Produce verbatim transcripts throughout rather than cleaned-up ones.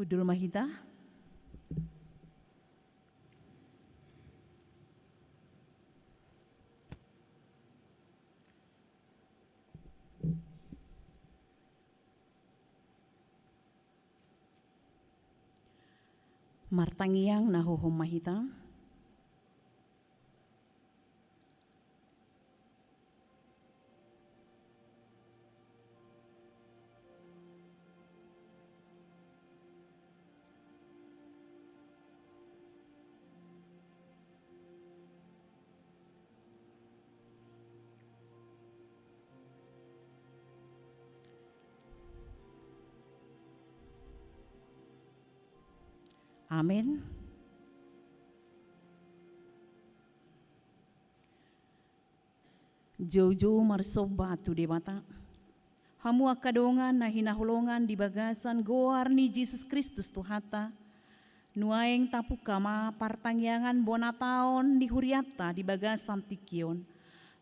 Dulu ma hita. Martangiang na hohom ma hita. Amen. Joujou marsomba tu Debata. Hamu angka dongan na hinaholongan di bagasan goar ni Jesus Kristus Tuhanta, nuaeng tapungka ma partangiangan bona taon ni hurianta di bagasan tingki on.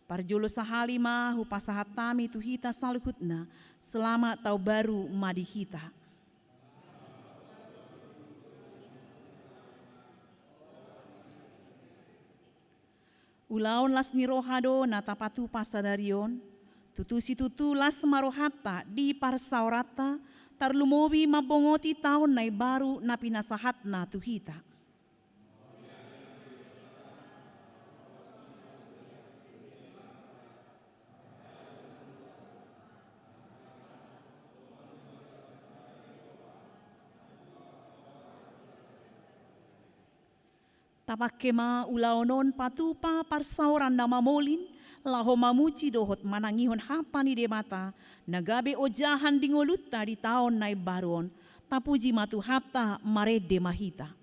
Parjolo sahali ma hupasahat hami tu hita saluhutna, selamat taon baru ma di hita. Ulaon las ni roha do na tapatupa sadari on, tutu situtu las ma rohanta di parsaoranta, tarlumobi mambongoti taon na imbaru na pinasahatna tu hita. Tapangke ma ulaon on patupa parsaoran na mamolin, laho mamuji dohot manangihon hata ni Debata, na gabe ojahan di ngolunta di taon na imbaru on. Tapuji ma Tuhanta, marende ma hita.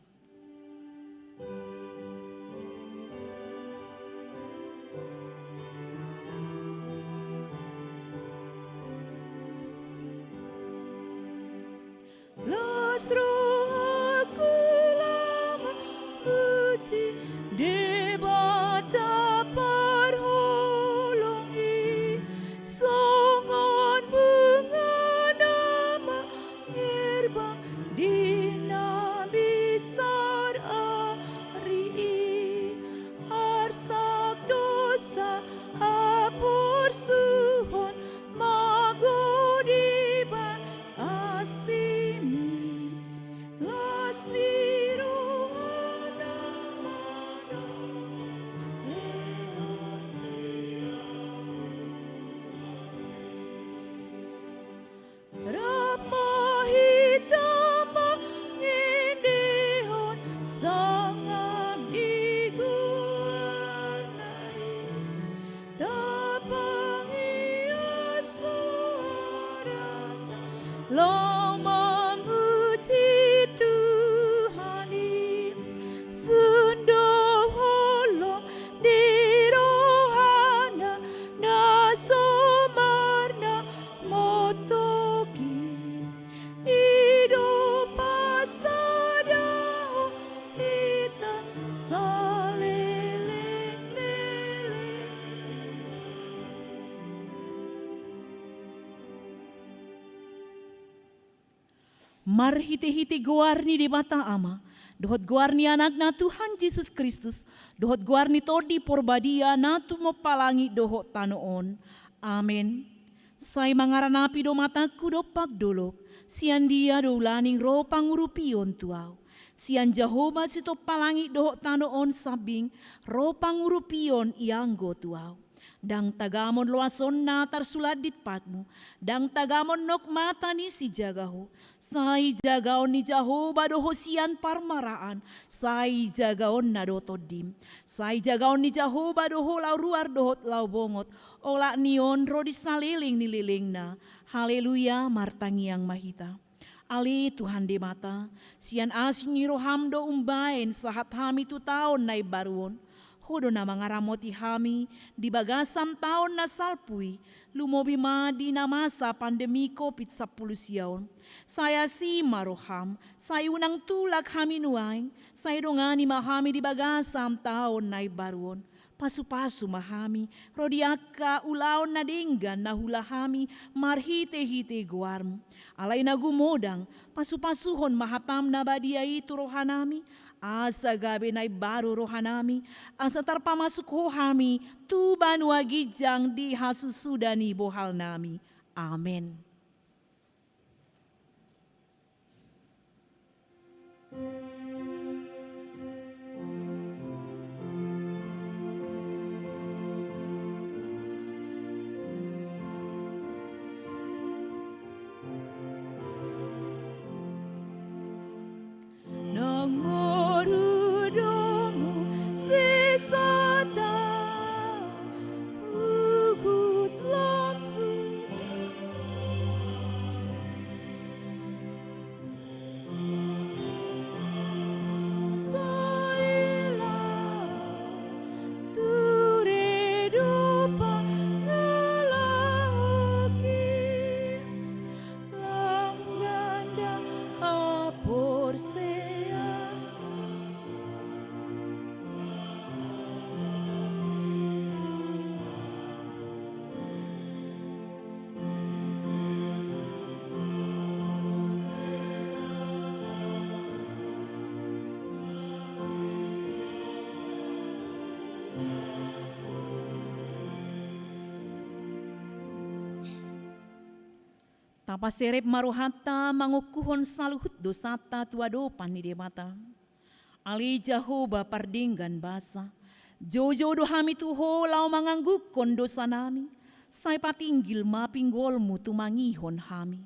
Las rohangku laho mamuji Debata parholong i, songon bunga na mangerbang di na bisar ari i, arsak dosa haporsuhon mago di bagasan asimi, las ni roha na manang lehon di ahu. Rap ma hita mangendehon sangap di goarna i, tapangiar suaranta laho mamuji Tuhan i. Sun do holong ni rohana na so marna montok i, i do pasadahon hita saleleng ni leleng. Marhitehite goar ni Debata Ama, dohot goar ni Anakna Tuhan Jesus Kristus, dohot goar ni Tondi Porbadia na tumompa langit dohot tano on. Amen. Sai mangaranapi do matangku dompak dolok, sian dia do ulaning ro pangurupion tu ahu. Sian Jahowa sitompa langit dohot tano on sambing, ro pangurupion i anggo tu ahu. Ndang tagamon loasonna tarsulandit patmu, ndang tagamon nok mata ni sijaga ho. Sai jagaon ni Jahowa do ho sian parmaraan, sai jagaonna do tondim. Sai jagaon ni Jahowa do ho laho ruar dohot laho bongot, olat ni on ro di saleleng ni lelengna. Haleluya, martangiang ma hita. Ale Tuhan Debata, sian asi ni roham do umbaen sahat hami tu taon na imbaru on. Ho do na mangaramoti hami di bagasan taon na salpu i, lumobi ma di na masa pandemi covid sampulu sia on. Sai asi ma roham, sai unang tulak hami nuaeng, sai dongani ma hami di bagasan taon na imbaru on. Pasupasu ma hami ro di angka ulaon na denggan na huula hami marhitehite goarmu. Alai na gumodang, pasupasuhon ma hatam na badia i tu rohanami, asa gabe na imbaru rohanami, asa tarpamasuk Ho hami tu banua ginjang di hasusuda ni bohalnami. Amen. Nang marudomu sisata, huhut lam suda. Saila ture do pangalahoki. Lam ganda haporseaon. Tapaserep ma rohanta mangokuhon saluhut dosanta tu adopan ni Debata. Ale Jahowa pardenggan basa, joujou do hami tu Ho laho mangangguhon dosanami, sai patinggil ma pinggolmu tumangihon hami.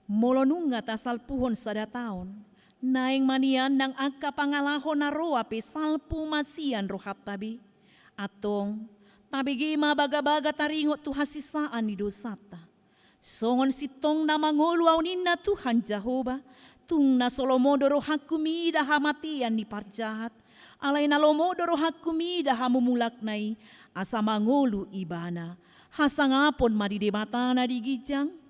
Molo nunga tasalpuhon sada taon, naeng ma nian nang angka pangalaho na roa pe salpu ma sian rohanta be. Antong, tabege ma bagabaga taringot tu hasesaan ni dosanta. Songon sintong na mangolu au ninna Tuhan Jahowa, tung na so lomo do rohangku mida hamatean ni parjahat, alai na lomo do rohangku mida hamumulakna i, asa mangolu ibana. Hasangapon ma di Debata na di ginjang.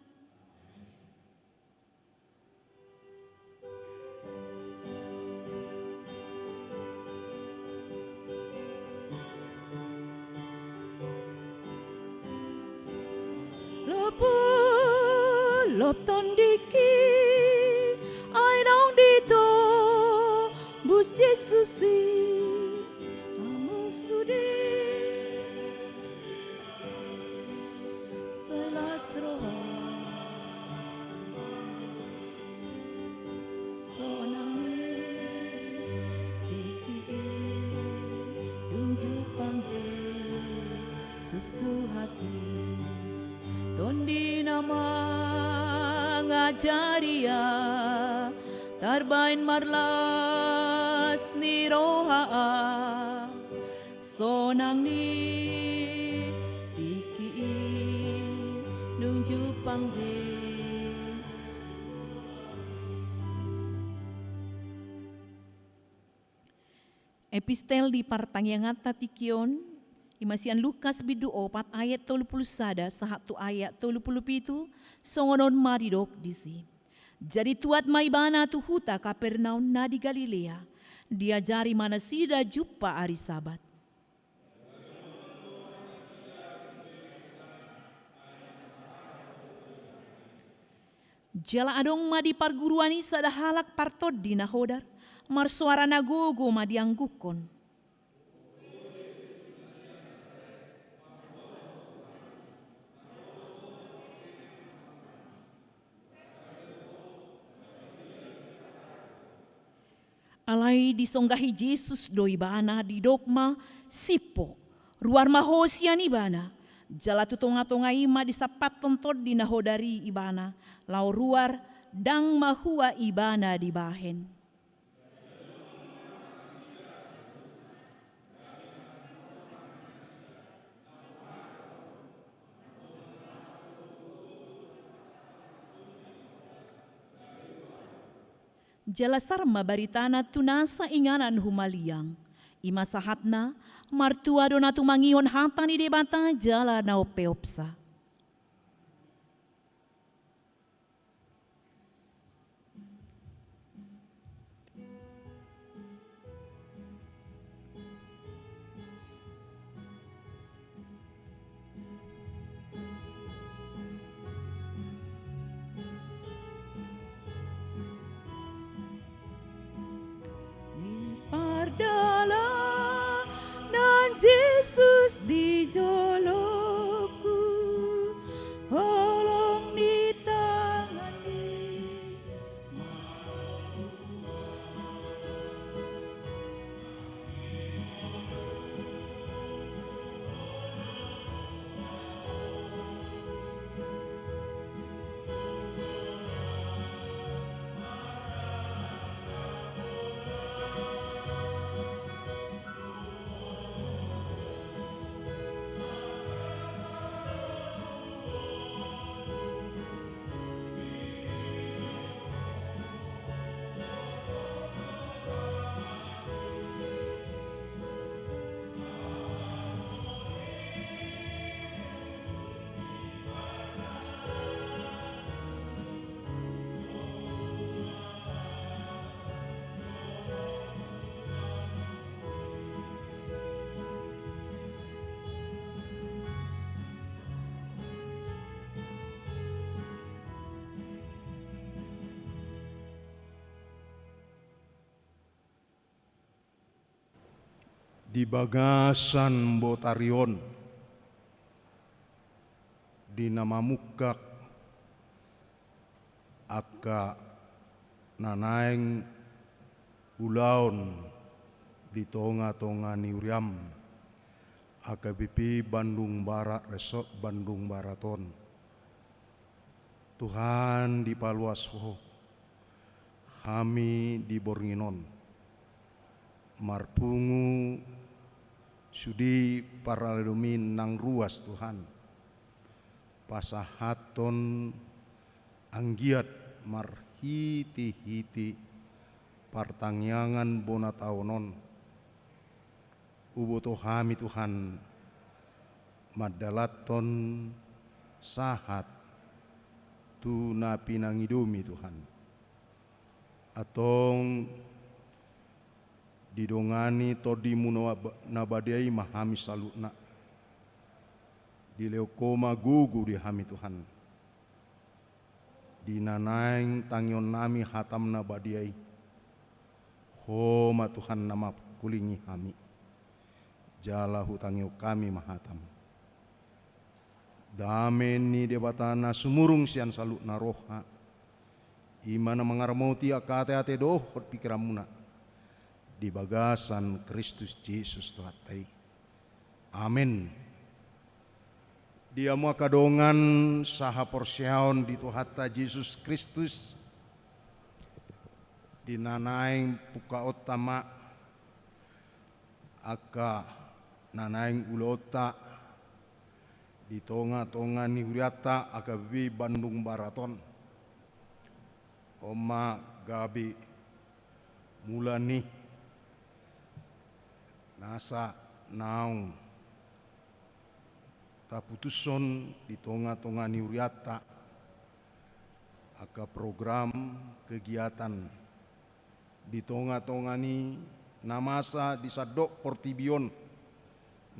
Lopulop tondingki, ai naung ditobus Jesus i, hamu sude. Sai las roha, sonang ni tingki i, dung jumpang Jesus Tuhanki. Tondi na mangajari au, tarbaen marlas ni roha au. Sonang ni tingki i, dung jumpang Jesus. Epistel di partangianganta tingki on, i ma sian Lukas bindu opat ayat tolu pulu sada sahat tu ayat tolu pulu pitu, songon on ma didok disi. Jadi tuat ma ibana tu huta Kapernaum na di Galilea, diajari ma nasida jumpa ari Sabat. Jala adong ma di parguruan i sada halak partondi na hodar, marsoara na gogo ma diangguhon. Alai disonggahi Jesus do ibana, didok ma: Sip ho, ruar ma ho sian ibana. Jala tu tongatonga i ma disampathon tondi na hodar i ibana, laho ruar, ndang mahua ibana dibahen. Jala sar ma baritana tu nasa inganan humaliang. I ma sahatna, martua do na tumangihon hata ni Debata jala na umpeopsa. Di pardalanan Jesus di joloku, holong ni tangan i. Di bagasan botari on, di na mamungkak angka na naeng ulaon di tongatonga ni huriaM, H K B P Bandung Barat, Resort Bandung Barat on. Tuhan, dipaluas Ho hami di borngin on. Marpungu sude paraledomi nang ruas, Tuhan, pasahathon anggiat marhitehite partangiangan bona taon on, huboto hami, Tuhan, mandalanhon sahat tu na pinangidoMi, Tuhan. Antong didongani TondiMu na ba-, na badia i ma hami saluhutna. Dilehon Ho ma gogo di hami, Tuhan, di na naeng tangion nami hataM na badia i. Ho ma, Tuhan, na mangkulingi hami. Jala hutangihon hami ma hataM. Dame ni Debata na sumurung sian saluhutna roha, i ma na mangaramoti angka ateate dohot pingkiranmuna di bagasan Kristus Jesus Tuhanta i. Amen. Di hamu angka dongan sahaporseaon di Tuhanta Jesus Kristus, di na naeng pungkaonta ma angka na naeng ulaonta di tongatonga ni hurianta H K B P Bandung Barat on. On ma gabe mula ni nasa naung taputushon di tongatonga ni hurianta angka program kegiatan di tongatonga ni na masa di sandok portibi on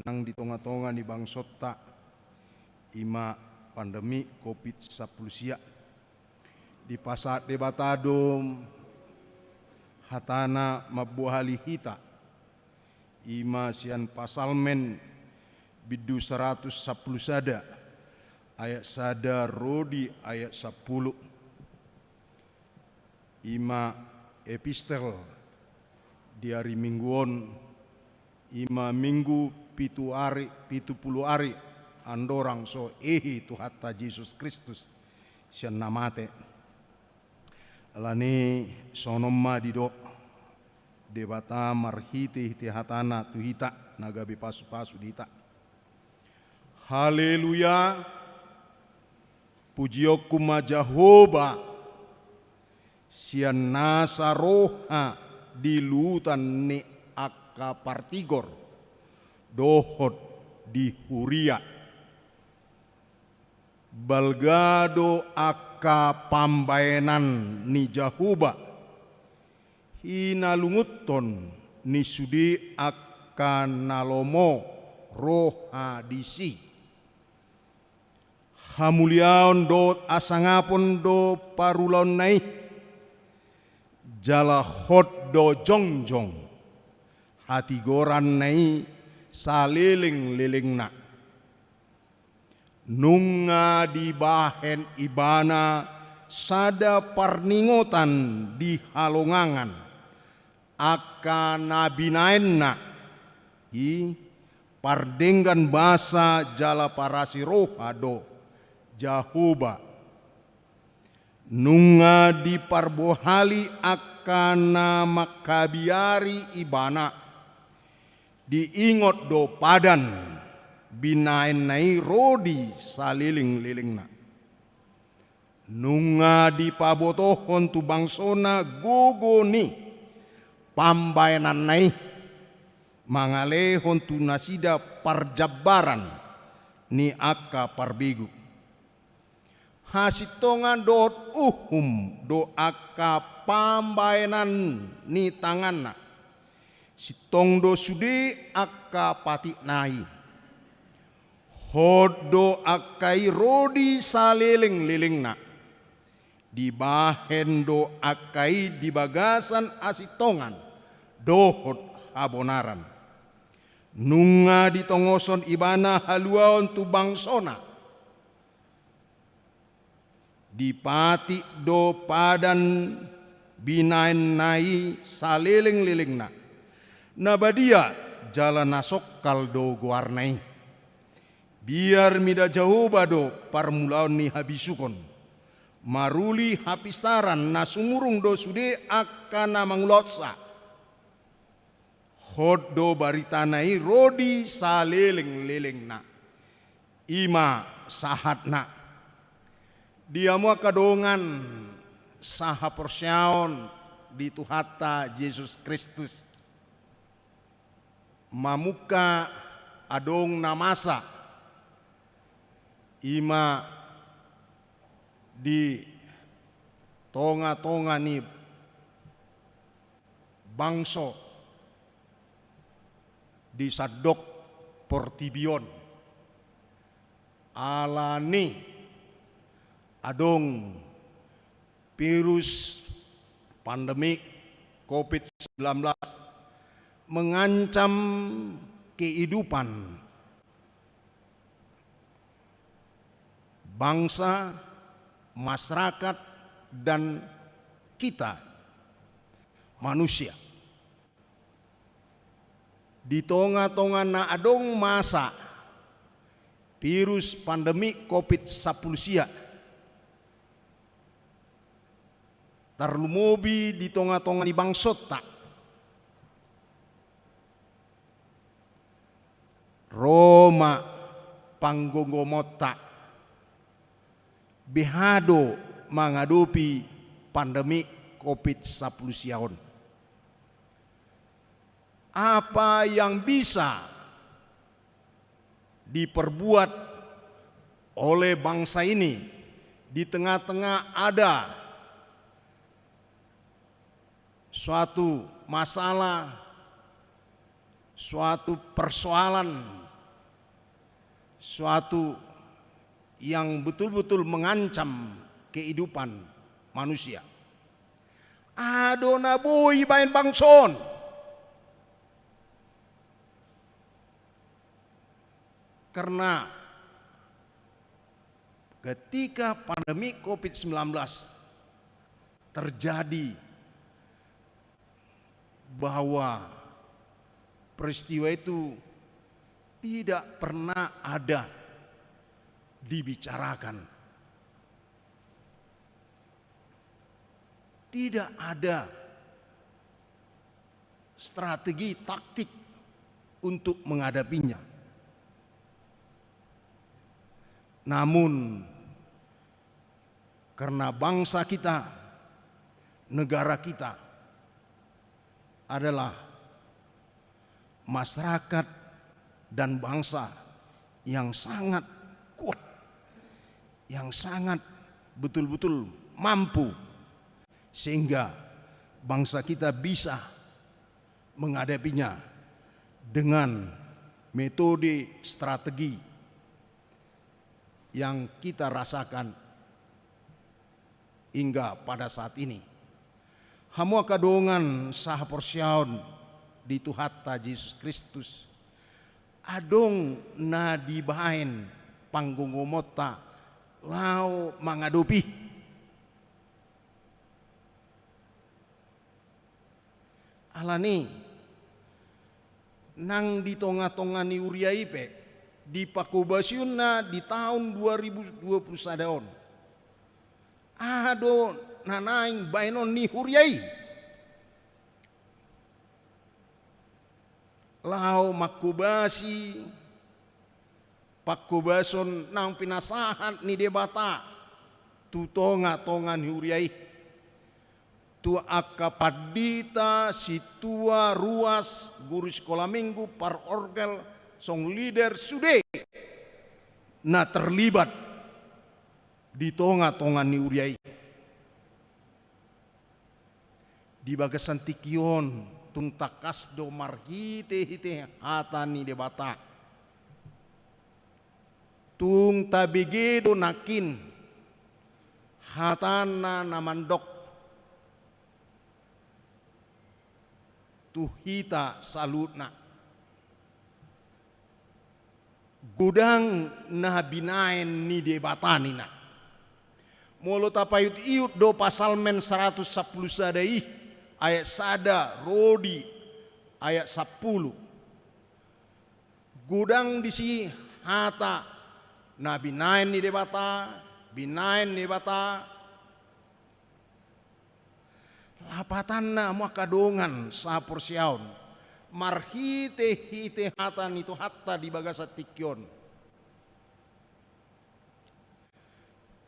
nang di tongatonga ni bangsonta, i ma pandemi covid sampulu sia. Dipasahat Debata do hatana mambohali hita, i ma sian Psalmen bindu saratus sampulu sada, ayat sada ro di ayat sampulu. I ma epistel Di ari Minggu on, i ma Minggu pitu ari, pitu pulu ari andorang so hehe Tuhanta Jesus Kristus sian na mate. Alani i sonon ma didok Debata marhitehite hatana tu hita na gabe pasupasu di hita. Haleluya. Pujionku ma Jahowa sian nasa roha di luhutan ni angka partigor dohot di huria. Balga do angka pambahenan ni Jahowa, hinalungunhon ni sude angka na lomo roha disi. Hamuliaon dohot hasangapon do parulaonna i, jala hot do jongjong hatigoranna i salelenglelengna. Nunga dibahen ibana sada parningotan di halongangan angka na binahenna i, pardenggan basa jala parasi roha do Jahowa. Nunga diparbohali angka na manghabiari ibana, diingot do padan binahenna i ro di salelenglelengna. Nunga dipabotohon tu bangsona gogo ni pambahenanna i, mangalehon tu nasida parjambaran ni angka parbegu. Hasintongan dohot uhum do angka pambahenan ni tanganna. Sintong do sude angka patikna i. Hot do angka i ro di salelenglelengna. Dibahen do angka i di bagasan hasintongan dohot habonaran. Nunga ditongoshon ibana haluaon tu bangsona. Dipatik do padan binahenna i salelenglelengna. Na badia jala na songkal do goarna i. Biar mida Jahowa do parmulaon ni habisuhon. Maruli hapisaran na sumurung do sude angka na mangulahonsa. Hot do baritana i ro di salelenglelengna. I ma sahatna. Di hamu angka dongan sahaporseaon di Tuhanta Jesus Kristus. Mamungka adong na masa, i ma di tongatonga ni bangso di sandok portibi on. Alani adong virus pandemi covid sembilan belas mengancam kehidupan bangsa, masyarakat, dan kita manusia. Di tongatonga na adong masa virus pandemi covid sampulu sia, tarlumobi di tongatonga ni bangsonta, ro ma panggomgomonta, beha do mangadopi pandemi covid sampulu sia on. Apa yang bisa diperbuat oleh bangsa ini di tengah-tengah ada suatu masalah, suatu persoalan, suatu yang betul-betul mengancam kehidupan manusia. Aha do na boi baen bangso on? Karena ketika pandemi covid sembilan belas terjadi bahwa peristiwa itu tidak pernah ada dibicarakan. Tidak ada strategi taktik untuk menghadapinya. Namun, karena bangsa kita, negara kita adalah masyarakat dan bangsa yang sangat kuat, yang sangat betul-betul mampu, sehingga bangsa kita bisa menghadapinya dengan metode strategi yang kita rasakan hingga pada saat ini. Hamu angka dongan sahaporseaon di Tuhanta Jesus Kristus, adong na dibaen panggogomonta laho mangadopi. Alani, nang di tonga-tonga ni huria i pe, di pangkobasionna di taon dua ribu dua puluh sada on, aha do na naeng baenon ni huria i? Laho mangkobasi pangkobason naung pinasahat ni Debata tu tonga-tonga ni huria i, tu angka pandita, sintua, ruas, guru sikola minggu, parorgel, song leader, sude na terlibat di tonga-tonga ni huria i. Di bagasan tingki on tung tangkas do marhite-hite hata ni Debata. Tung tabege do nangkin hatana na mandok tu hita saluhutna. Godang na binaen ni Debata ninna. Molo tapaihut-ihut do Psalmen saratus sampulu sada i, ayat sada ro di ayat sampulu. Godang disi hata na binaen ni Debata, binaen ni Debata. Lapatanna, hamu angka dongan sahaporseaon, marhite-hite hata ni Tuhanta di bagasan tingki on,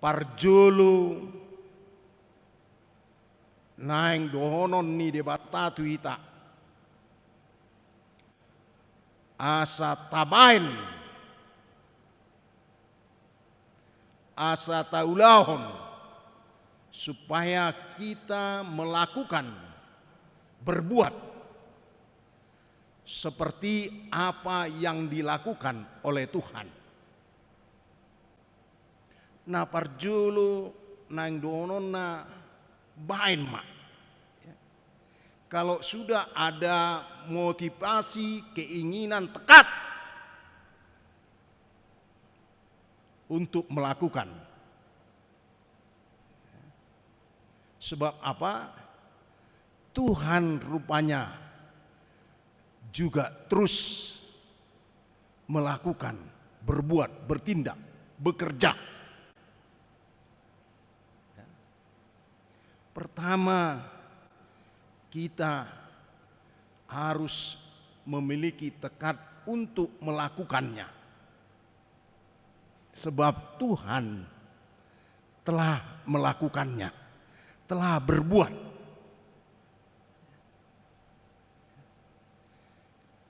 parjolo naeng dohonon ni Debata tu hita asa tabaen, asa taulahon, supaya kita melakukan, berbuat seperti apa yang dilakukan oleh Tuhan. Na parjolo naeng dohononna, baen ma. Kalau sudah ada motivasi, keinginan, tekad untuk melakukan. Sebab apa? Tuhan rupanya juga terus melakukan, berbuat, bertindak, bekerja. Ya. Pertama, kita harus memiliki tekad untuk melakukannya. Sebab Tuhan telah melakukannya, telah berbuat.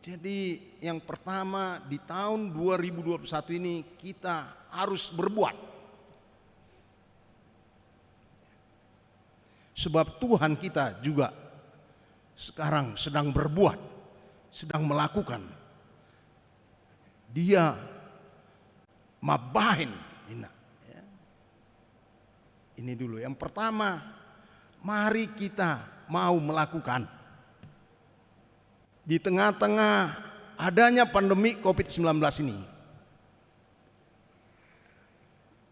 Jadi, yang pertama, di tahun dua ribu dua puluh satu ini kita harus berbuat. Sebab Tuhan kita juga sekarang sedang berbuat, sedang melakukan. Dia mambaen, ninna. Ya. Ini dulu. Yang pertama, mari kita mau melakukan. Di tengah-tengah adanya pandemi covid sembilan belas ini,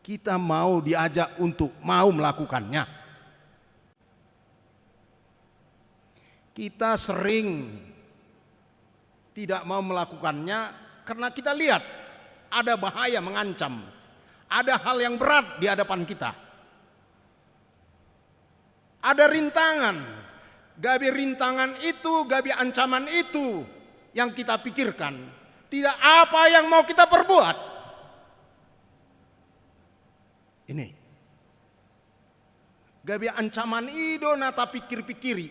kita mau diajak untuk mau melakukannya. Kita sering tidak mau melakukannya karena kita lihat ada bahaya mengancam, ada hal yang berat di hadapan kita. Ada rintangan, gabe rintangan itu, gabe ancaman itu yang kita pikirkan. Tidak apa yang mau kita perbuat. Ini. Gabe ancaman i do na tapikir-pikiri.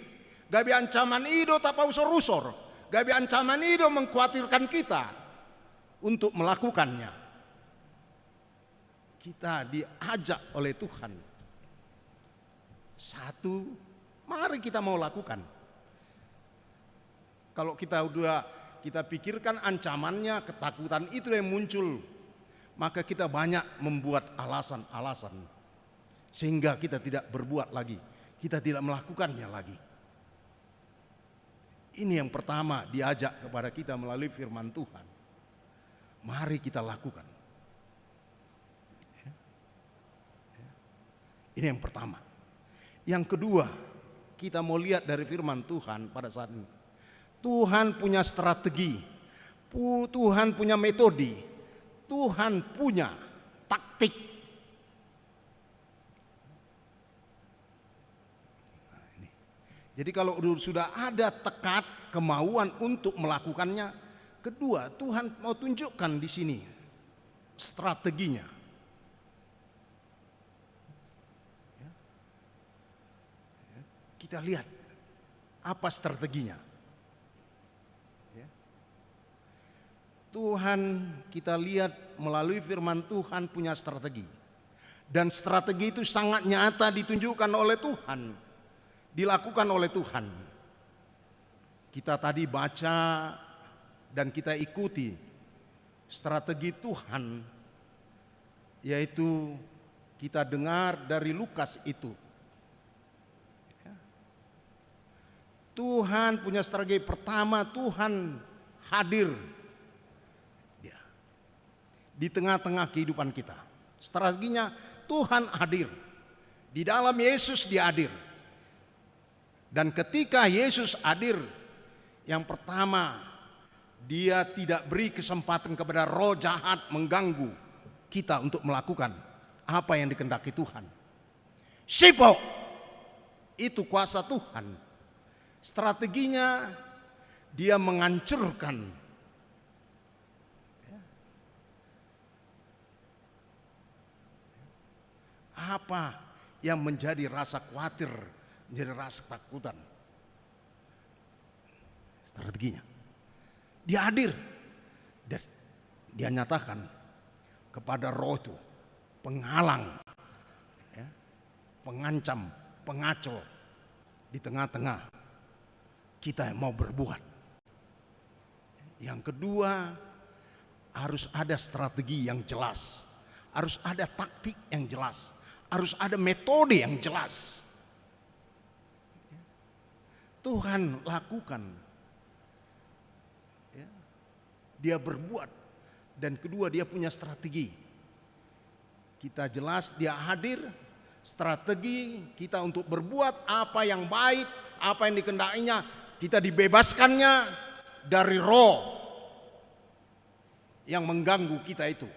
Gabe ancaman i do tapausor-usor. Gabe ancaman i do mengkhawatirkan kita untuk melakukannya. Kita diajak oleh Tuhan. Satu, mari kita mau lakukan. Kalau kita udah kita pikirkan ancamannya, ketakutan itu yang muncul, maka kita banyak membuat alasan-alasan sehingga kita tidak berbuat lagi, kita tidak melakukannya lagi. Ini yang pertama diajak kepada kita melalui firman Tuhan. Mari kita lakukan. Ya. Ya. Ini yang pertama. Yang kedua, kita mau lihat dari firman Tuhan pada saat ini. Tuhan punya strategi. Pu-, Tuhan punya metode. Tuhan punya taktik. Nah, ini. Jadi kalau du-, sudah ada tekad, kemauan untuk melakukannya, kedua, Tuhan mau tunjukkan di sini strateginya. Ya. Ya. Kita lihat apa strateginya. Ya. Tuhan, kita lihat melalui firman Tuhan punya strategi. Dan strategi itu sangat nyata ditunjukkan oleh Tuhan, dilakukan oleh Tuhan. Kita tadi baca dan kita ikuti strategi Tuhan, yaitu kita dengar dari Lukas itu. Ya. Tuhan punya strategi. Pertama, Tuhan hadir. Ya. Di tengah-tengah kehidupan kita. Strateginya, Tuhan hadir. Di dalam Yesus dia hadir. Dan ketika Yesus hadir, yang pertama, dia tidak beri kesempatan kepada roh jahat mengganggu kita untuk melakukan apa yang dikehendaki Tuhan. Sipok, itu kuasa Tuhan. Strateginya, dia menghancurkan. Apa yang menjadi rasa khawatir, menjadi rasa ketakutan? Strateginya. Dia hadir. Dan dia nyatakan kepada roh itu, penghalang, ya, pengancam, pengaco di tengah-tengah kita yang mau berbuat. Yang kedua, harus ada strategi yang jelas, harus ada taktik yang jelas, harus ada metode yang jelas. Tuhan lakukan. Ya. Dia berbuat. Dan kedua, dia punya strategi. Kita jelas dia hadir, strategi kita untuk berbuat apa yang baik, apa yang dikehendakinya, kita dibebaskannya dari roh yang mengganggu kita itu.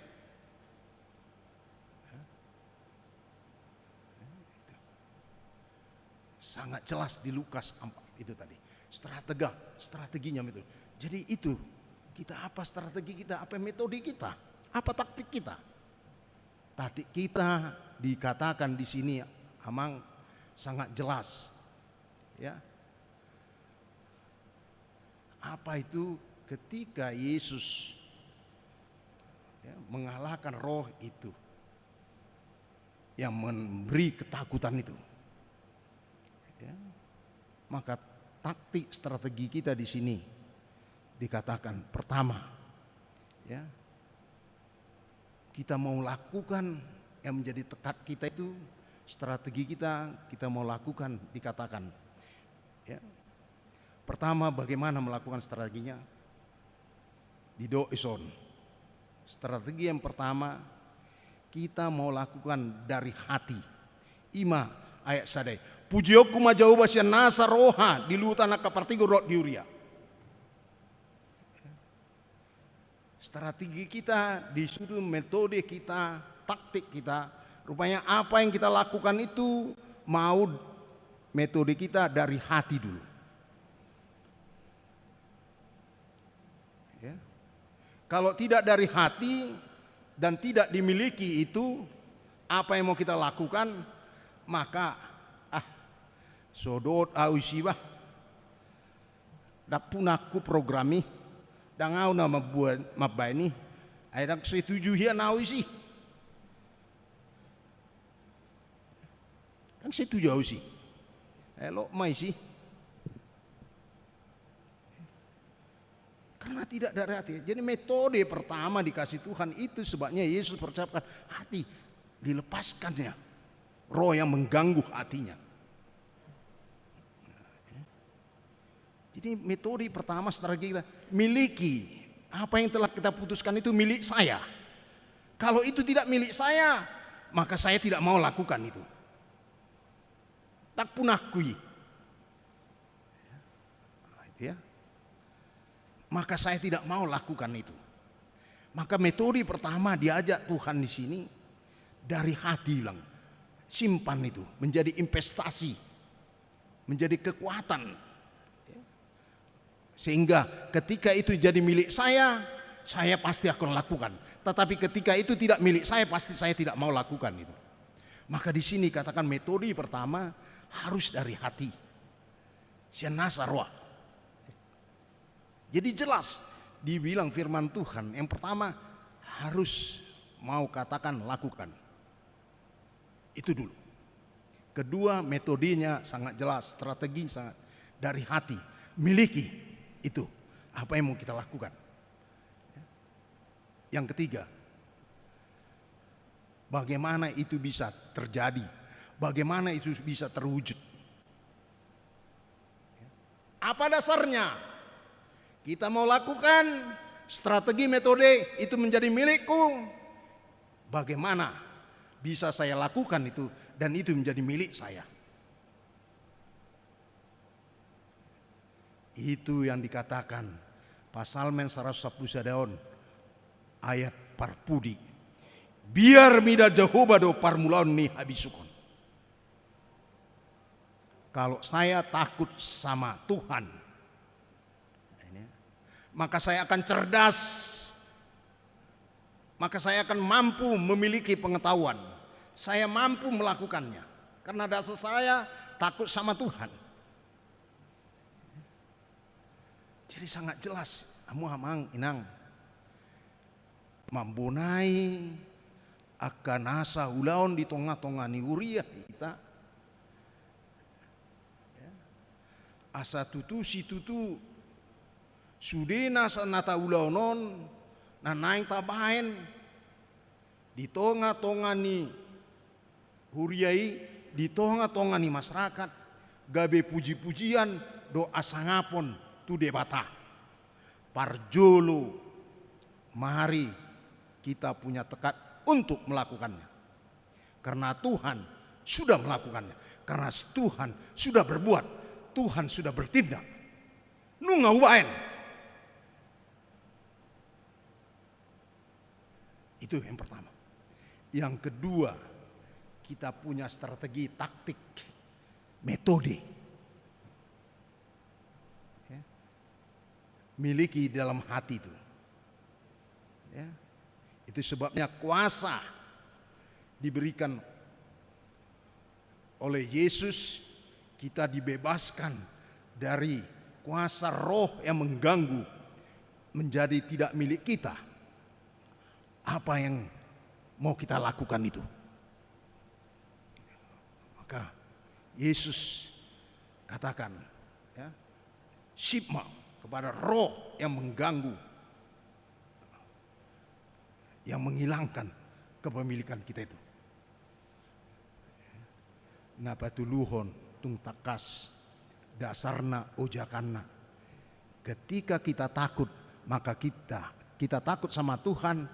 Sangat jelas di Lukas empat itu tadi. Stratega, strateginya itu. Jadi itu, kita apa strategi kita, apa metode kita, apa taktik kita? Taktik kita dikatakan di sini, Amang, sangat jelas. Ya. Apa itu ketika Yesus, ya, mengalahkan roh itu yang memberi ketakutan itu? Ya. Maka taktik strategi kita di sini dikatakan pertama, ya, kita mau lakukan yang menjadi tekad kita itu, strategi kita, kita mau lakukan dikatakan. Ya. Pertama, bagaimana melakukan strateginya? Didok dison. Strategi yang pertama, kita mau lakukan dari hati. Ima Ayat sada i. Pujionku ma Jahowa sian nasa roha di luhutan angka partigor dohot di huria. Strategi kita di situ, metode kita, taktik kita, rupanya apa yang kita lakukan itu mau metode kita dari hati dulu. Ya. Kalau tidak dari hati dan tidak dimiliki itu, apa yang mau kita lakukan, maka, ah, so dohot au isi bah. Ndang punangku program i, ndang au na mambuat, mambaen i, ai ndang setuju hian au isi. Ndang setuju au isi. Elok ma isi. Karena tidak dari hati. Jadi metode pertama dikasih Tuhan itu sebabnya Yesus persiapkan hati. Dilepaskannya roh yang mengganggu hatinya. Jadi metode pertama, strategi kita, miliki apa yang telah kita putuskan itu milik saya. Kalau itu tidak milik saya, maka saya tidak mau lakukan itu. Ndang punangku i. Nah, itu ya. Maka saya tidak mau lakukan itu. Maka metode pertama diajak Tuhan di sini dari hati, bilang, simpan itu, menjadi investasi, menjadi kekuatan. Sehingga ketika itu jadi milik saya, saya pasti akan lakukan. Tetapi ketika itu tidak milik saya, pasti saya tidak mau lakukan itu. Maka di sini katakan metode pertama harus dari hati. Sian nasa roha. Jadi jelas dibilang firman Tuhan, yang pertama harus mau katakan, lakukan. Itu dulu. Kedua, metodenya sangat jelas, strategi sangat dari hati. Miliki itu, apa yang mau kita lakukan. Yang ketiga, bagaimana itu bisa terjadi, bagaimana itu bisa terwujud. Apa dasarnya? Kita mau lakukan strategi, metode itu menjadi milikku. Bagaimana bisa saya lakukan itu dan itu menjadi milik saya? Itu yang dikatakan Psalmen saratus sampulu sada on, ayat parpudi. Biar mida Jahowa do parmulaon ni habisuhon. Kalau saya takut sama Tuhan, maka saya akan cerdas, maka saya akan mampu memiliki pengetahuan. Saya mampu melakukannya. Karena dasar saya takut sama Tuhan. Jadi sangat jelas, hamu amang inang, mambonai angka nasa ulaon di tonga-tonga ni huria hita. Ya. Asa tutu situtu sude nasa na taulahon on, na naeng tabaen di tonga-tonga ni huria i, di tonga-tonga ni masyarakat, gabe puji-pujian dohot hasangapon tu Debata. Parjolo, mari kita punya tekad untuk melakukannya. Karena Tuhan sudah melakukannya. Karena Tuhan sudah berbuat. Tuhan sudah bertindak. Nunga hubaen. Itu yang pertama. Yang kedua, kita punya strategi, taktik, metode. Ya. Miliki dalam hati itu. Ya. Itu sebabnya kuasa diberikan oleh Yesus, kita dibebaskan dari kuasa roh yang mengganggu, menjadi tidak milik kita. Apa yang mau kita lakukan itu? Maka Yesus katakan, ya, sip ma kepada roh yang mengganggu, yang menghilangkan kepemilikan kita itu. Na patoluhon, tung tangkas dasarna, ojakanna. Ketika kita takut, maka kita, kita takut sama Tuhan,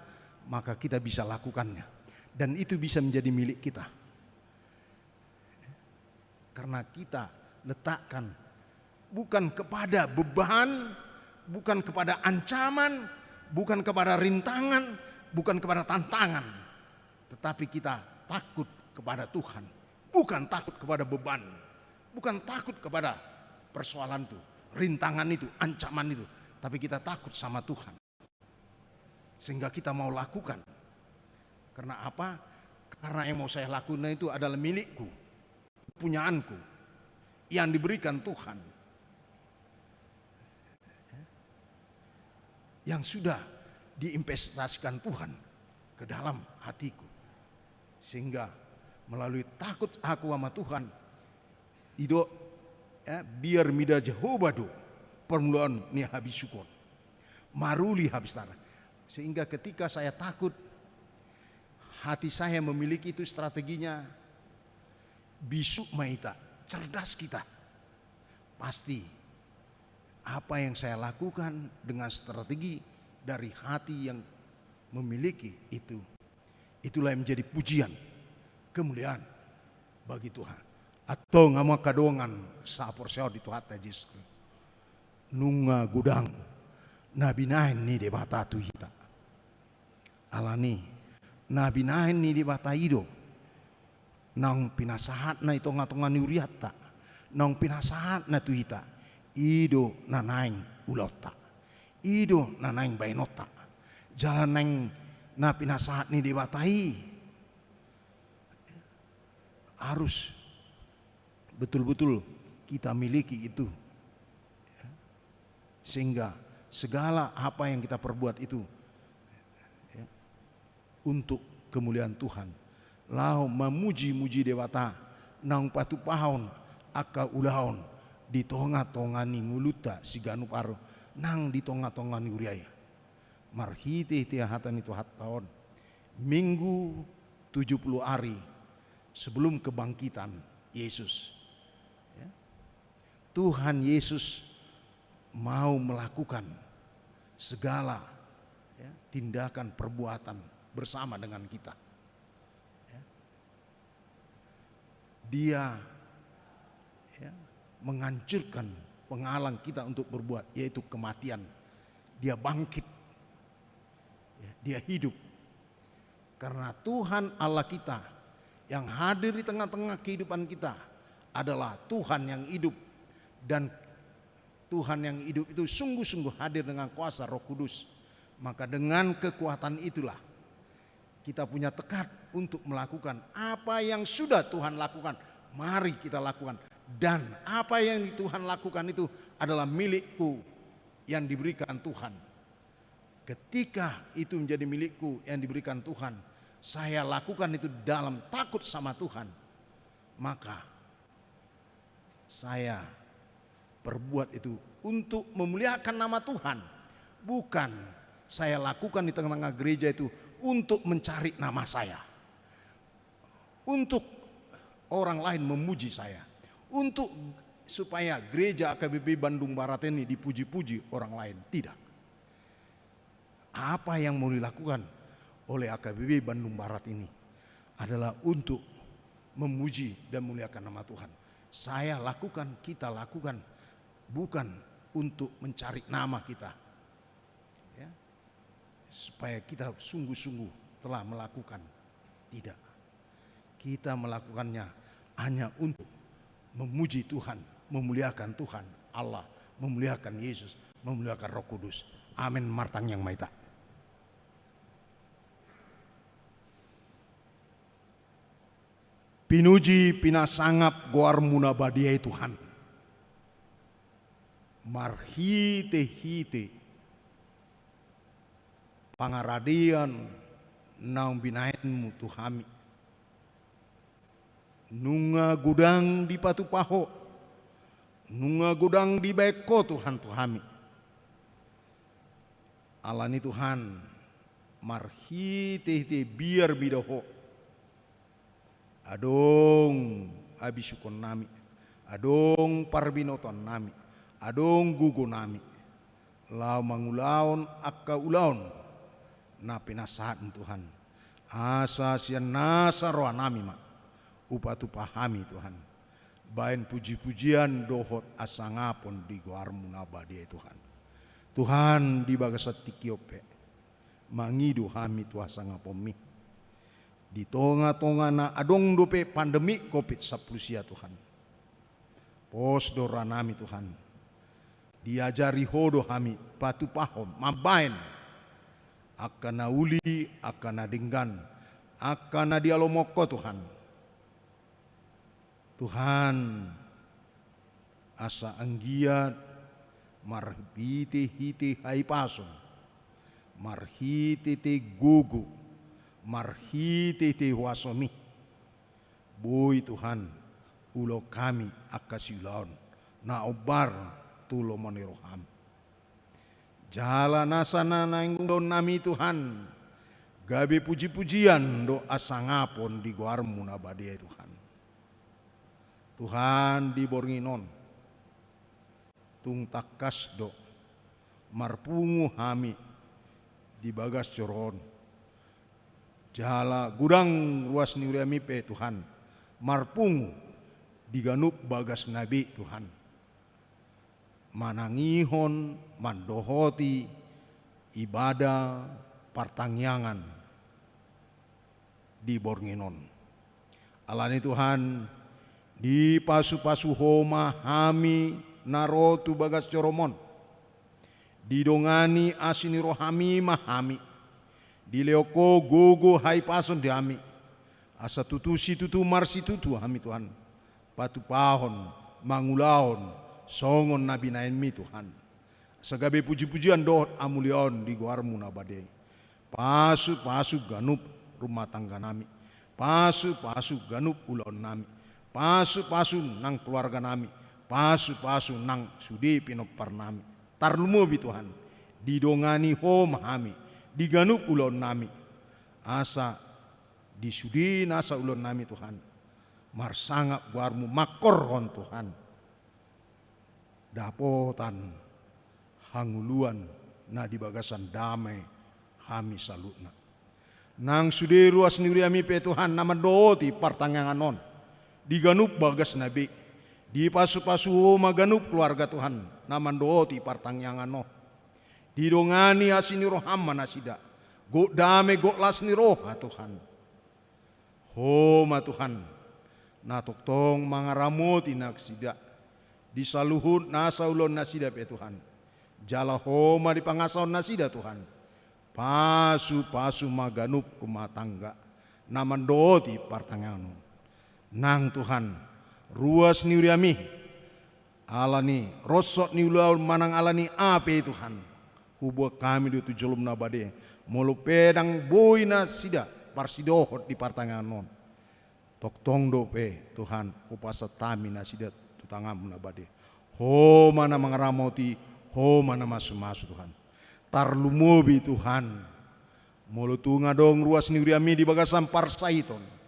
maka kita bisa lakukannya. Dan itu bisa menjadi milik kita. Karena kita letakkan bukan kepada beban, bukan kepada ancaman, bukan kepada rintangan, bukan kepada tantangan, tetapi kita takut kepada Tuhan, bukan takut kepada beban, bukan takut kepada persoalan itu, rintangan itu, ancaman itu, tapi kita takut sama Tuhan. Sehingga kita mau lakukan. Karena apa? Karena yang mau saya lakukan itu adalah milikku, punyaanku, yang diberikan Tuhan, yang sudah diinvestasikan Tuhan ke dalam hatiku. Sehingga melalui takut aku sama Tuhan, i do, ya, biar mida Jahowa do parmulaan ni habisukon, maruli habistaran. Sehingga ketika saya takut, hati saya memiliki itu strateginya, bisuk ma hita, cerdas kita. Pasti apa yang saya lakukan dengan strategi dari hati yang memiliki itu, itulah yang menjadi pujian, kemuliaan bagi Tuhan. Antong hamu angka dongan sahaporseaon di Tuhanta Jesus Kristus, nunga godang na binahen ni Debata tu hita. Alani, na binahen ni Debata i do naung pinasahatna i tongatonga ni hurianta, naung pinasahatna tu hita, i do na naeng ulaonta, i do na naeng bahenonta. Jala naeng na pinasahat ni Debata i harus betul-betul kita miliki itu. Sehingga segala apa yang kita perbuat itu, ya, untuk kemuliaan Tuhan, laho mamuji-muji Debata, naung patupahon angka ulaon di tongatonga ni ngolunta siganup ari, nang di tongatonga ni huria i. Marhitehite hata ni Tuhanta on, Minggu tujuh puluh hari sebelum kebangkitan Yesus, ya, Tuhan Yesus mau melakukan segala, ya, tindakan perbuatan bersama dengan kita. Ya. Dia, ya, menghancurkan penghalang kita untuk berbuat, yaitu kematian. Dia bangkit. Ya, dia hidup. Karena Tuhan Allah kita yang hadir di tengah-tengah kehidupan kita adalah Tuhan yang hidup, dan Tuhan yang hidup itu sungguh-sungguh hadir dengan kuasa Roh Kudus. Maka dengan kekuatan itulah kita punya tekad untuk melakukan apa yang sudah Tuhan lakukan. Mari kita lakukan. Dan apa yang Tuhan lakukan itu adalah milikku yang diberikan Tuhan. Ketika itu menjadi milikku yang diberikan Tuhan, saya lakukan itu dalam takut sama Tuhan, maka saya perbuat itu untuk memuliakan nama Tuhan. Bukan saya lakukan di tengah-tengah gereja itu untuk mencari nama saya, untuk orang lain memuji saya, untuk supaya gereja A K B P Bandung Barat ini dipuji-puji orang lain. Tidak. Apa yang mau dilakukan oleh A K B P Bandung Barat ini adalah untuk memuji dan memuliakan nama Tuhan. Saya lakukan, kita lakukan, bukan untuk mencari nama kita. Ya. Supaya kita sungguh-sungguh telah melakukan. Tidak. Kita melakukannya hanya untuk memuji Tuhan, memuliakan Tuhan Allah, memuliakan Yesus, memuliakan Roh Kudus. Amin. Martangiang ma hita. Pinuji, pinasangap goar-Mu na badia i Tuhan. Marhite-hite pangaradeon naung binahen-Mu tu hami, nunga godang dipatupa Ho, nunga godang dibahen Ho Tuhan tu hami. Alani Tuhan, marhite-hite biar mida Ho, adong habisuhonnami, adong parbinotoannami, adong gogonami, laho mangulahon angka ulaon na pinasahat-Mu Tuhan. Asa sian nasa rohanami ma hupatupa hami Tuhan. baen puji-pujian dohot hasangapon di goarmu na badia i Tuhan. Tuhan, di bagasan tingki on pe mangido hami tu hasangaponmi. Di tonga-tonga na adong dope pandemi covid sampulu sia Tuhan, pos do rohanami Tuhan. Diajari Ho do hami patupahon mambaen angka na uli, angka na denggan, angka na dialomohon Ho Tuhan. Tuhan, asa anggiat marhite-hite hahipason, marhite-hite gogo, marhite-hite huasomi, boi Tuhan ulaon hami angka siulaon na hombar tu lomo ni roham. Jala nasa na naeng ulaonnami Tuhan, gabe puji-pujian dohot hasangapon di goarmu na badia i Tuhan. Tuhan, di borngin on tung tangkas do marpungu hami di bagas joro on. Jala godang ruas ni huriami pe Tuhan marpungu di ganup bagasna be Tuhan, manangihon, mandohoti ibadah partangiangan di borngin on. Alani Tuhan, dipasu-pasu Ho ma hami na ro tu bagas joroM on. Didongani asi ni rohaMi ma hami. Dilehon Ho gogo hahipason di hami, asa tutu situtu marsitutu hami Tuhan, patupahon, mangulahon songon na binahenMi Tuhan. Asa gabe puji-pujian dohot hamuliaon di goarMu na badia i. Pasu-pasu ganup rumah tangganami. Pasu-pasu ganup ulaonnami. Pasu-pasu nang keluarganami. Pasu-pasu nang sude pinomparnami. Tarlumobi Tuhan, didongani Ho ma hami di ganup ulaonnami. Asa di sude nasa ulaonnami Tuhan, marsangap goarMu, mangkorhon Tuhan dapotan hangoluan na di bagasan dame hami saluhutna. Nang sude ruas ni huriaMi pe Tuhan na mandohoti partangiangan on di ganup bagasna be. Dipasu-pasu Ho ma ganup keluarga Tuhan na mandohoti partangiangan on. Didongani asi ni rohaM ma nasida. Gok dame, gok las ni roha Tuhan. Ho ma Tuhan na tongtong mangaramoti nasida di saluhut nasa ulaonnasida pe Tuhan. Jala Ho ma di pangasahon nasida Tuhan. Pasu-pasu ma ganup rumah tangga na mandohoti partangiangan on. Nang Tuhan, ruas ni huriaMi, alani ronsot ni ulaon manang alani aha pe Tuhan, huboan hami do tu jolom na badia. Molo pe ndang boi nasida parsidohot di partangiangan on, tongtong dope Tuhan hupasahat hami nasida tu tanganMu na badia. Ho ma na mangaramoti, Ho ma na mamasu-masu Tuhan. Tarlumobi Tuhan, molo tung adong ruas ni huriaMi di bagasan parsahiton,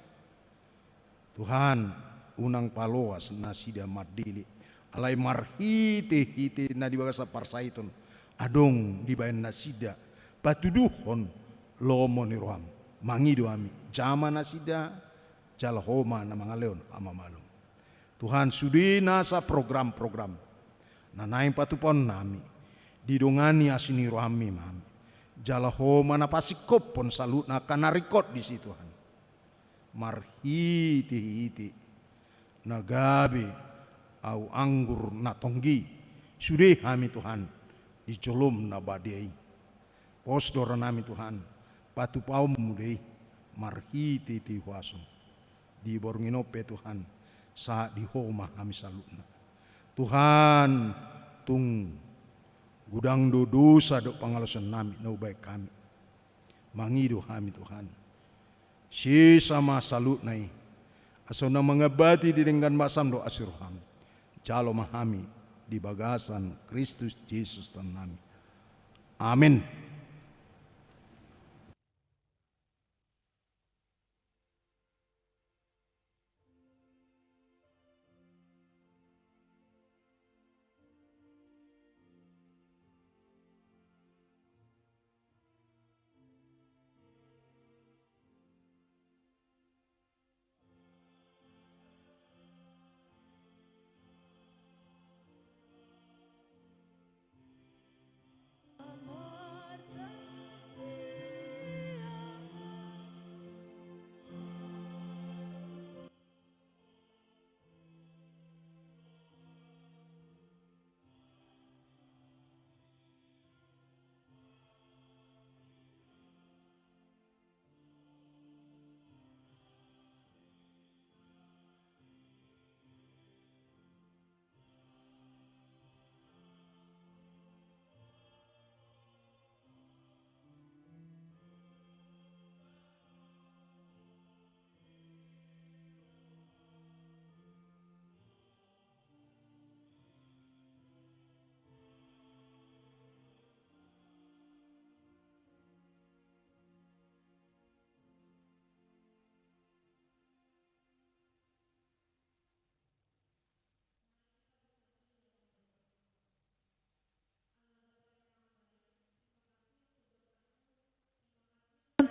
Tuhan, unang paloas nasida mandele. Alai marhite-hite na di bagasan parsahiton adong dibaen nasida patuduhon lomo ni rohaM. Mangido hami, jama nasida, jala Ho ma na mangalehon hamamalum. Tuhan, sude nasa program-program na naeng patupaonnami, didongani asi ni rohaMi ma hami. Jala Ho ma na pasingkophon saluhutna angka na ringkot disi Tuhan. Marhite-hite na gabe ahu anggur na tonggi sude hami Tuhan di jolom na badia i. Pos do rohanami Tuhan, patupaonmu do i marhite-hite huaso. Di borngin on pe Tuhan, sahat di Ho ma hami saluhutna. Tuhan, tung godang do dosa dohot pangalaosionnami na hubaen hami. Mangido hami Tuhan, sesa ma saluhutna i, asa unang mangambati di denggan basam dohot asi roham. Jalo ma hami di bagasan Kristus Jesus Tuhannami. Amen.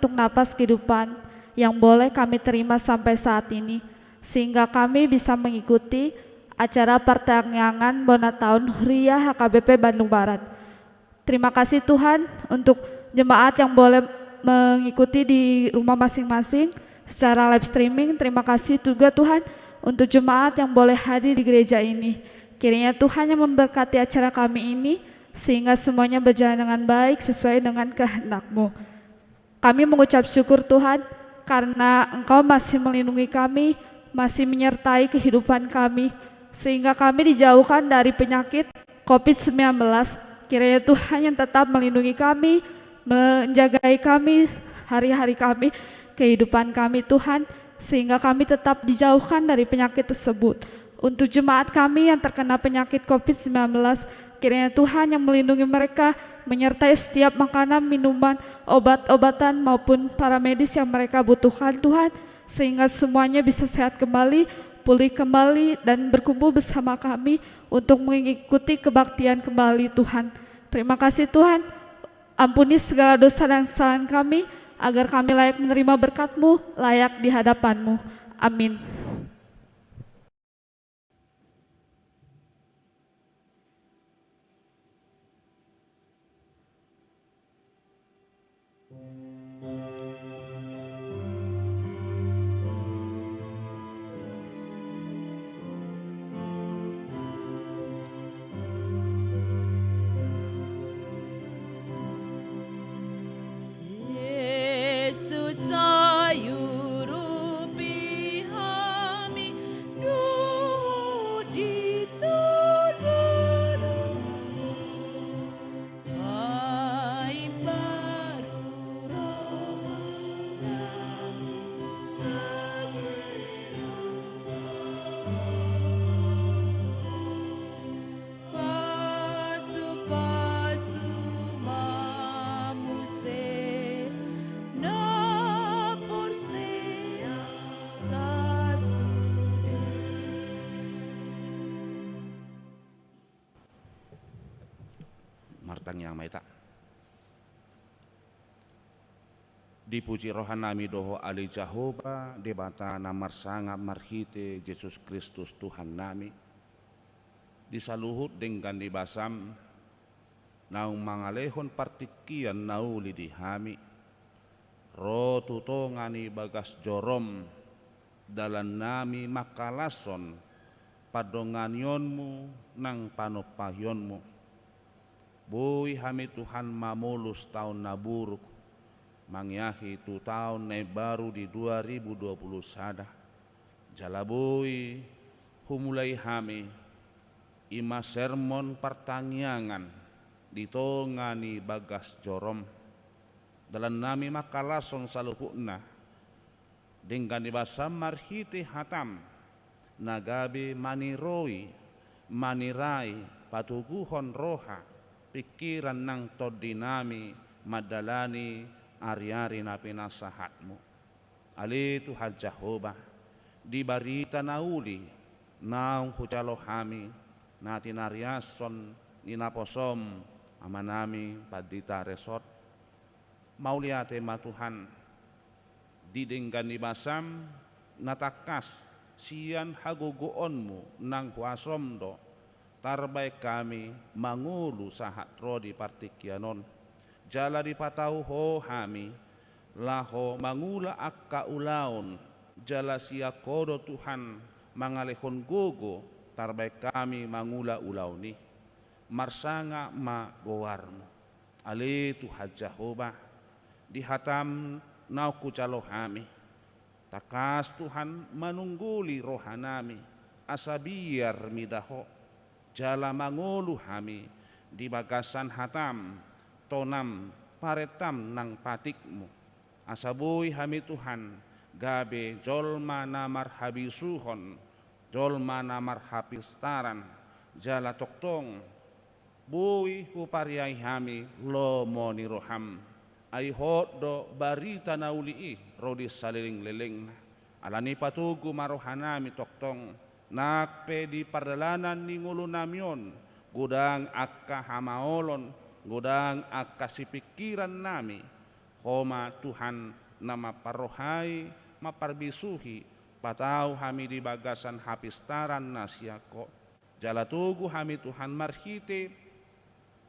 untuk napas kehidupan yang boleh kami terima sampai saat ini, sehingga kami bisa mengikuti acara pertangiangan bona taon Huria H K B P Bandung Barat. Terima kasih Tuhan untuk jemaat yang boleh mengikuti di rumah masing-masing secara live streaming. Terima kasih juga Tuhan untuk jemaat yang boleh hadir di gereja ini. Kiranya Tuhan yang memberkati acara kami ini, sehingga semuanya berjalan dengan baik sesuai dengan kehendak-Mu. Kami mengucap syukur Tuhan, karena Engkau masih melindungi kami, masih menyertai kehidupan kami, sehingga kami dijauhkan dari penyakit covid sembilan belas. Kiranya Tuhan yang tetap melindungi kami, menjagai kami, hari-hari kami, kehidupan kami Tuhan, sehingga kami tetap dijauhkan dari penyakit tersebut. Untuk jemaat kami yang terkena penyakit covid sembilan belas, kiranya Tuhan yang melindungi mereka, menyertai setiap makanan, minuman, obat-obatan, maupun paramedis yang mereka butuhkan, Tuhan, sehingga semuanya bisa sehat kembali, pulih kembali, dan berkumpul bersama kami untuk mengikuti kebaktian kembali, Tuhan. Terima kasih, Tuhan. Ampuni segala dosa dan kesalahan kami, agar kami layak menerima berkat-Mu, layak di hadapan-Mu. Amin. Jesus, sai urupi hami dohot di tondara, paimbaru roha nami hasenoan. Pasupasu ma muse na porsea sasude. Martangiang ma hita. Dipuji rohanami do Ho ale Jahowa, Debata na marsangap marhite Jesus Kristus Tuhannami. Di saluhut denggan ni basaM, naung mangalehon partingkian na uli di hami, ro tu tonga ni bagas jorom, dalannami mangkalashon pandonganionMu nang panompahionMu. Boi hami Tuhan mamolus taon na buruk, mangiahi tu taon na imbaru di dua ribu dua puluh sada. Jala boi humulai hami, i ma sermon partangiangan di tonga ni bagas jorom. Dalannami mangkalashon saluhutna, denggan ni basaM marhite hataM, na gabe maniroi, manirai, patoguhon roha, pingkiran nang tondinami mandalani ari-ari na pinasahatMu. Ale Tuhan Jahowa, di barita na uli naung hujalo hami, na tinariashon ni naposoM, amanami Pandita Resort. Mauliate ma Tuhan, di denggan ni basaM na tangkas sian hagogoonMu nang huasoM do tarbaen hami mangolu sahat ro di partingkian on. Jala dipatau Ho hami, laho mangula angka ulaon, jala sian Ho do Tuhan mangalehon gogo tarbaen hami mangula ulaon i. Marsangap ma goarMu. Ale Tuhan Jahowa, di hataM naung hujalo hami. Tangkas Tuhan manungguli rohanami, asa biar mida Ho, jala mangolu hami di bagasan hataM, tonaM, parentaM nang patikMu. Asa boi hami Tuhan, gabe jolma na marhabisuhon, jolma na marhapistaran, jala tongtong boi hupariai hami lomo ni rohaM. Ai hot do barita na uli i ro di salelenglelengna. Alani patogu ma rohanami tongtong, nang pe di pardalanan ni ngolunami on, godang angka hamaolon, godang angka sipingkirannami, Ho ma Tuhan na mamparrohai, mamparbisuhi, patau hami di bagasan hapistaran na sian Ho. Jala togu hami Tuhan marhite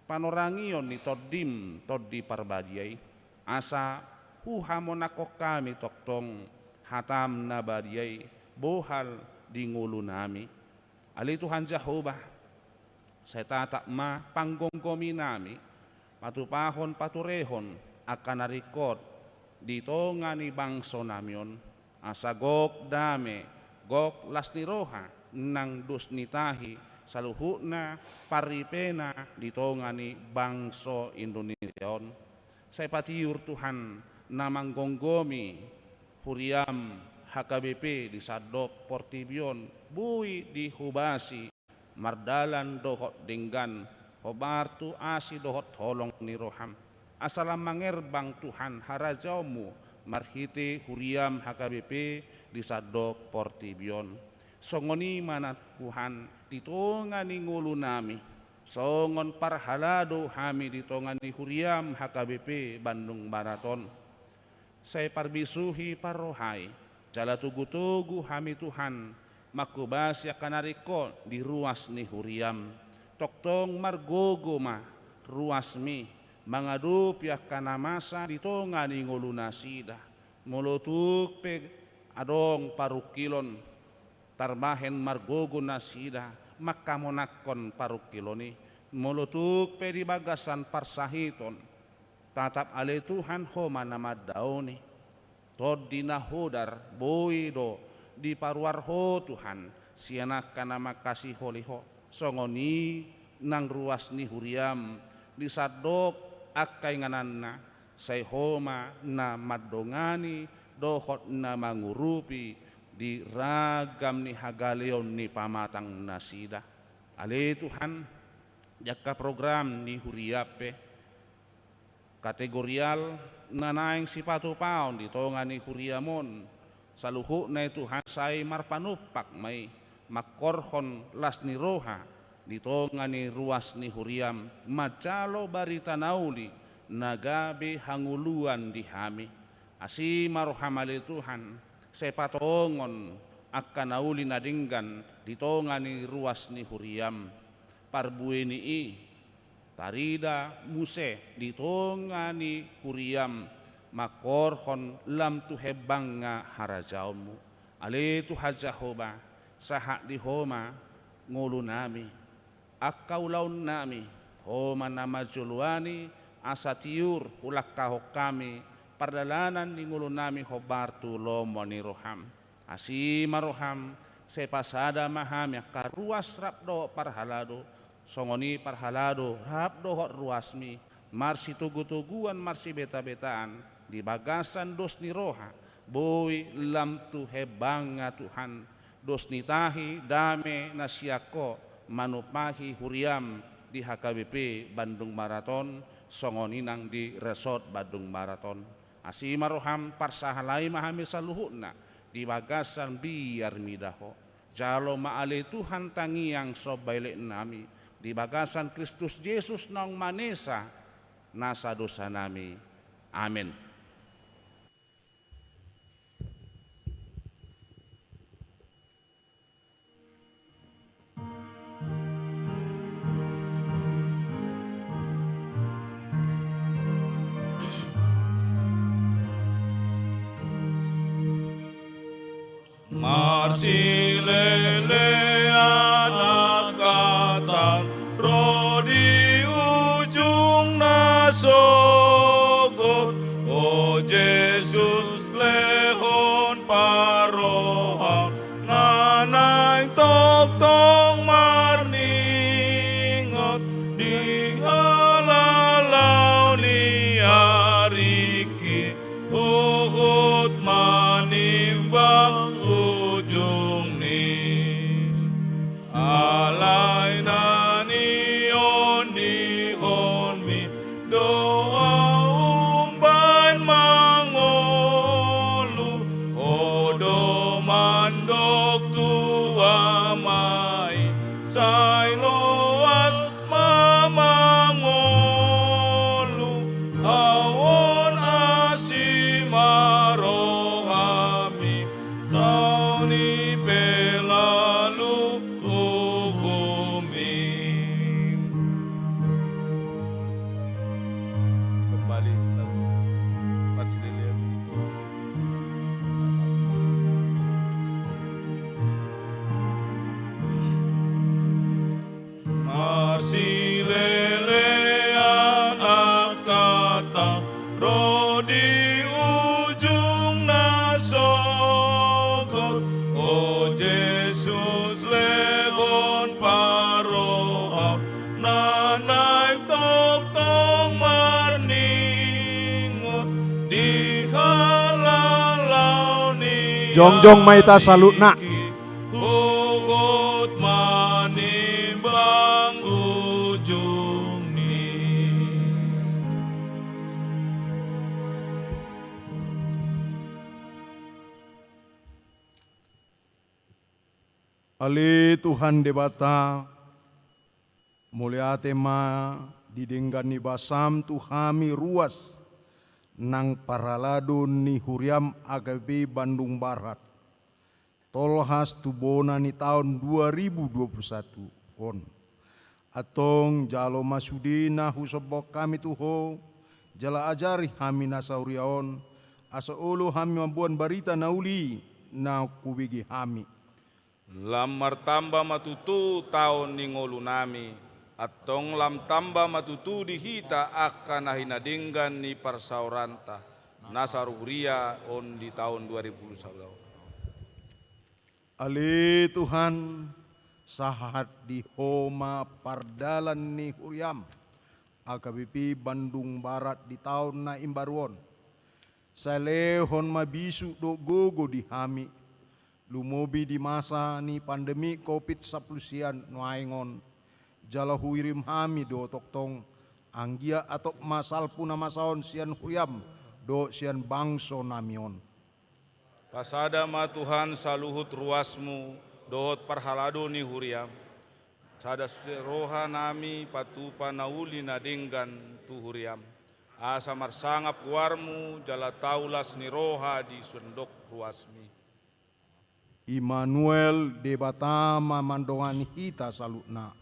panorangion ni Tondim, Tondi Parbadia i, asa huhamonanghon hami tongtong hataM na badia i, bohal di ngolunami. Ale Tuhan Jahowa, sai tatap ma panggomgominami, patupahon paturehon angka na ringkot di tonga ni bangsonami on, asa gok dame, gok las ni roha nang dos ni tahi saluhutna parripena di tonga ni bangso Indonesia on. Sai patiur Tuhan na manggomgomi huriaM H K B P di sandok portibi on, boi dihobasi mardalan dohot denggan, hombar tu asi dohot holong ni rohaM. Asa lam mangerbang Tuhan harajaonMu marhite huriaM H K B P di sandok portibi on. Songon i ma nang Tuhan di tonga ni ngolunami, songon parhalado hami di tonga ni huriaM H K B P Bandung Barat on. Sai parbisuhi, parrohai, jala togutogu hami Tuhan, manghobasi angka na ringkot di ruas ni huriaM. Tongtong margogo ma ruasMi mangadopi angka na masa di tonga ni ngolunasida. Molo tung pe adong parungkilon, tarbahen margogo nasida manghamonanghon parungkilon i. Molo tung pe di bagasan parsahiton, tatap ale Tuhan Ho ma na mandaoni. Tondi na hodar boi do diparuar Ho Tuhan sian angka na mangkasiholi Ho. Songon i nang ruas ni huriaM di sandok angka ingananna, sai Ho ma na mandongani dohot na mangurupi di ragam ni hagaleon ni pamatangnasida. Ale Tuhan, di angka program ni huriaM pe, kategorial na naeng sipatupaon di tonga ni huriaM on, saluhutna i Tuhan sai marpanumpak ma i, manghorhon las ni roha di tonga ni ruas ni huriaM, manjalo barita na uli na gabe hangoluan di hami. Asi ma rohaM ale Tuhan, sai patongon angka na uli na denggan di tonga ni ruas ni huriaM. Parbue ni i tarida muse di tonga ni huriaM, manghorhon lam tu hembangna harajaonMu. Ale Tuhan Jahowa, sahat di Ho ma ngolunami, angka ulaonnami, Ho ma na manjoloani, asa tiur hulangkahon hami pardalanan ni ngolunami hombar tu lomo ni rohaM. Asi ma rohaM, sai pasada ma hami angka ruas rap dohot parhalado, songon i parhalado rap dohot ruasmi, marsitogutoguan, marsibetabetaan di bagasan dos ni roha, boi lam tu hembangna Tuhan, dos ni tahi dame na sian Ho manumpahi huriaM di H K B P Bandung Barat on, songon i nang di Resort Bandung Barat on. Asi ma rohaM, parsahalai ma hami saluhutna di bagasan biar mida Ho. Jalo ma ale Tuhan tangiang somba eleknami di bagasan Kristus Jesus naung manesa nasa dosanami. Amen. Marsilelean angka taon ro di ujung na sogot, o Jesus, lehon parrohaM na naeng tongtong marningot di halaho ni ariki, huhut manimbang ujungni. Alai na niondihonMi do ahu umbahen mangolu, Ho do mandok tu Ama i, sai loas ma Silelean angka taon ro di ujung na sogot. O Jesus, lehon parrohaon na naeng tongtong marningot di halalaon ni. Jongjong ma hita saluhutna. Huhut manimbang ujungni. Ale Tuhan Debata, mauliate ma di denggan ni basaM tu hami ruas nang parhalado ni huriaM H K B P Bandung Barat, tolhas tu bona ni taon dua ribu dua puluh satu on. Antong jalo ma sude na husombahon hami tu Ho, jala ajari hami nasa huria on, asa olo hami mamboan barita na uli na hubege hami. Lam martamba ma tutu taon ni ngolunami, antong lam tamba ma tutu di hita angka na hinadenggan ni parsaoranta na sahuria on di taon dua ribu dua puluh satu. Ale Tuhan, sahat di Ho ma pardalan ni huriaM H K B P Bandung Barat di taon na imbaru on. Sai lehon ma bisuk dohot gogo di hami, lumobi di masa ni pandemi Covid sampulu sia nuaeng on, jala huirim hami do tongtong anggiat atop ma salpu na masa on sian huriaM dohot sian bangso nami on. Pasada ma Tuhan saluhut ruasMu dohot parhalado ni huriaM. Sada sude roha nami patupa na uli na denggan tu huriaM, asa marsangap goarMu jala tau las ni roha di sandok ruasMi. Immanuel, Debata ma mandongani hita saluhutna.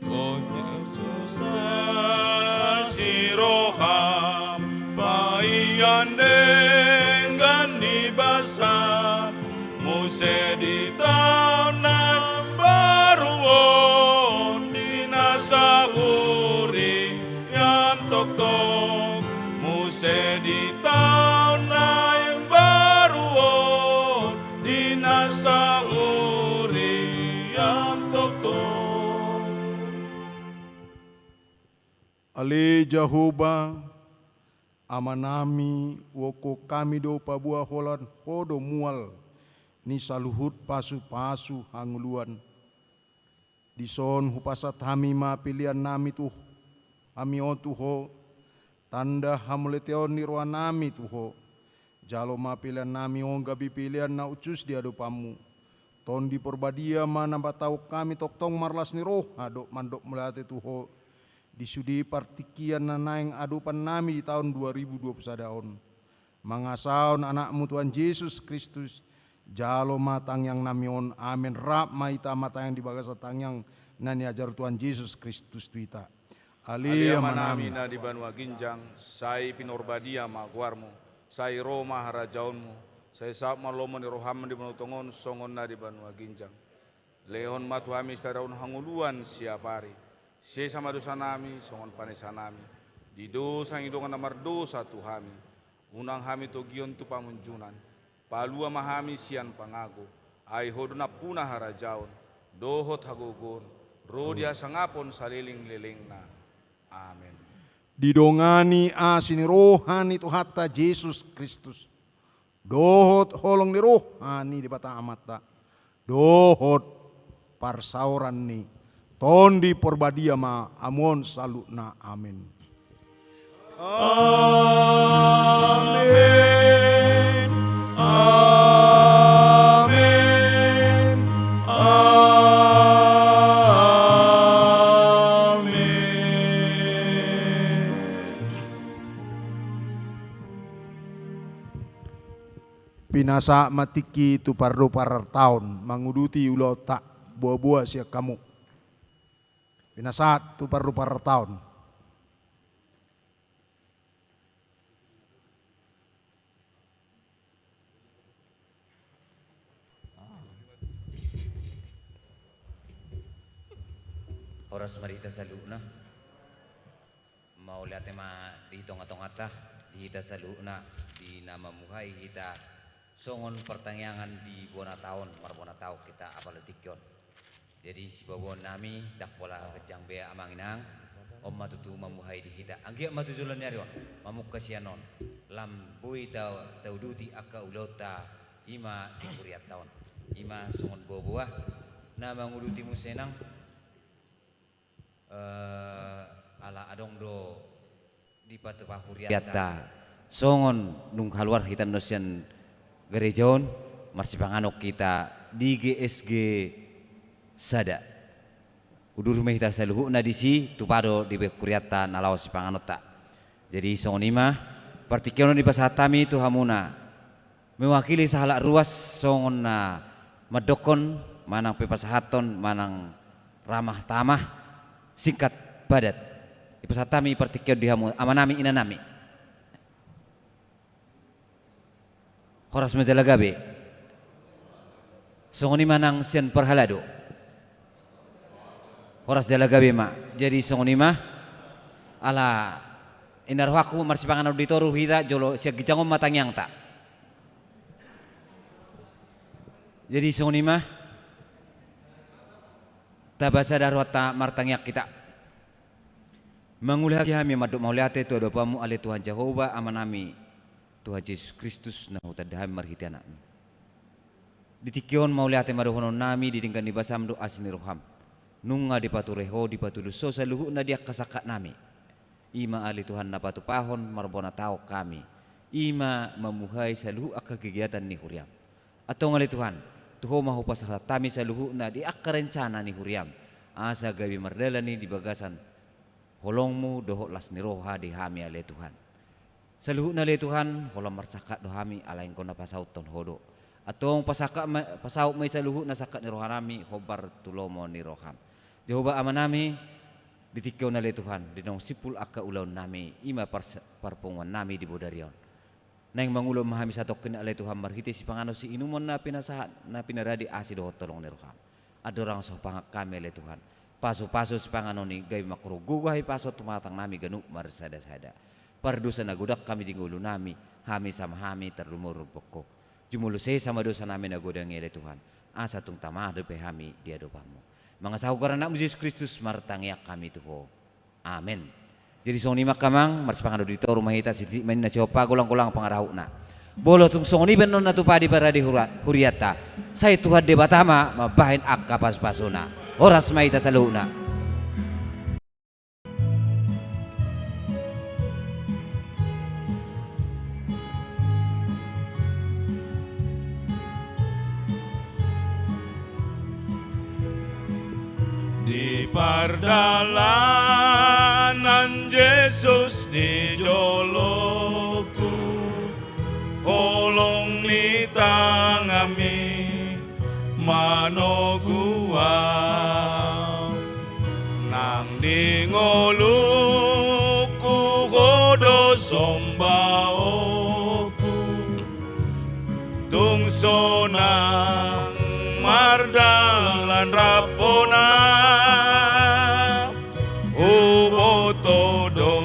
O Jesus, asi rohaM, paihon denggan ni basaM, muse di taon na imbaru on, di na sahuriaM tongtong, muse di taon na imbaru on, di na sahuriaM tongtong. Ale Jahowa, Amanami, huongkop hami do paboa holan Ho do mual ni saluhut pasupasu hangoluan. Dison hupasahat hami ma pelean nami tu hami on tu Ho, tanda hamauliateon ni roha nami tu Ho. Jalo ma pelean nami on gabe pelean na hushus di adopanMu. Tondi Porbadia ma na manghatahon hami tongtong marlas ni roha dohot mandok mauliate tu Ho di sude partingkian na naeng adopan nami di taon dua ribu dua puluh sada on. Mangasahon AnakMu Tuhan Jesus Kristus, jalo ma tangiang nami on. Amen. Rap ma hita martangiang di bagasan tangiang na niajar Tuhan Jesus Kristus tu hita. Ale Amanami na di banua ginjang, sai pinarbadia ma goarMu, sai ro ma harajaonMu, sai saut ma lomo ni rohaM di banua tonga on songon na di banua ginjang. Lehon ma tu hami sadari on hangoluan siapari. Sesa ma dosa nami, songon panesa nami di dosa ni dongan na mardosa tu hami. Unang hami togihon tu pangunjunan. Palua ma hami sian pangago. Ai Ho do nampuna harajaon dohot hagogoon ro di hasangapon saleleng-lelengna. Amen. Didongani asi ni roha ni Tuhanta Jesus Kristus, dohot holong ni roha ni Debata Amanta, dohot parsaoran ni Tondi Porbadia ma hamu on saluhutna. Amen. Amen. Amen. Amen. Pinasahat ma tingki tu pardoparan taon, manguduti ulaonta, boa-boa sian hamu. Pinasahat tu pardoparan taon. Horas ma di hita saluhutna. Mauliate ma di tonga-tonganta, di hita saluhutna, di na mamuhai hita songon partangiangan di bona taon, marbona taon hita apala tingki on. Jadi sipaboaon nami, ndang pola ganjang be amang inang, on ma tutu mamuhai di hita. Anggiat ma tu joloan ni ari on, mamungka sian on, lam boi ta, tauduti angka ulaonta, i ma di hurianta on. I ma songon boa-boa na manguduti muse nang, eh, ala adong do dipatupa hurianta. Songon nunga haluar hita annon sian gareja on, marsipanganon hita di G S G sada. Udur ma hita saluhutna disi, tupa do dibahen hurianta na laho sipanganonta. Jadi songon i ma, partingkian on dipasahat hami tu hamuna. Mewakili sahalak ruas songon na mandokkon, manang pe pasahathon, manang ramah tamah, singkat padat. Dipasahat hami partingkian on di hamu, amanami, inanami. Horas ma jala gabe. Songon i ma nang sian parhalado. Horas jala gabe ma. Jadi songon i ma. Ala, inna rohangku marsipanganon di toru hita, jolo sian ginjang on ma tangiangta. Jadi songon i ma. Taba sada rohanta, martangiang hita. Mangulahon hami mandok mauliate tu adopanmu ale Tuhan Jahowa, amanami, Tuhan Jesus Kristus, na hutanda hami marhite Anakmi. Di tingki on mauliate ma dohonon nami di denggan ni basam dohot asi ni roham. Nunga dipature ho, dipatulus ho saluhutna di angka sangkap nami. I ma ale Tuhan na patupahon marbona taon hami. I ma mamuhai saluhut angka kegiatan ni huriam. Antong ale Tuhan, tu ho ma hupasahat hami saluhutna di angka rencana ni huriam. Asa gabe mardalan i di bagasan holongmu dohot las ni roha di hami ale Tuhan. Saluhutna ale Tuhan, holan marsangkap do hami, ala ingkon na pasauthon ho do. Antong pasangkap ma, pasaut ma i saluhutna sangkap ni roha nami, hombar tu lomo ni roham. Jahowa amanami, di tingki on ale Tuhan, di naung simpul angka ulaon nami, i ma pars-, parpunguan nami di bodari on. Naeng mangulahon ma hami satongkin ale Tuhan marhite sipanganon siinumon na pinasahat, na pinarade asi dohot holong ni roham. Andorang so hupangan hami ale Tuhan. Pasu-pasu sipanganon i gabe mangkorhon gogo hahipason tu pamatang nami ganup marsada-sada. Pardosa na godang hami di ngolu nami, hami sama hami tarlumobi dohot ho. Jumolo sesa ma dosa nami na godang i ale Tuhan. Asa tung tama dope hami di adopanmu. Mangasahon goar ni Anakmu Jesus Kristus martangiang hami tu ho. Amen. Jadi songon i ma angka amang, marsipanganon di toru ma hita, sititik ma ninna sihompa, golang-golang pangarahutna. Molo tung songon i pe annon na tupa diparade hura-, hurianta, sai Tuhan Debata ma mambahen angka pasu-pasuna. Horas ma hita saluhutna. Di pardalanan Jesus di joloku, holong ni tanganmi manogu ahu. Nang di ngolungku ho do sombaonku, tung sonang mardalan rap hona, huboto do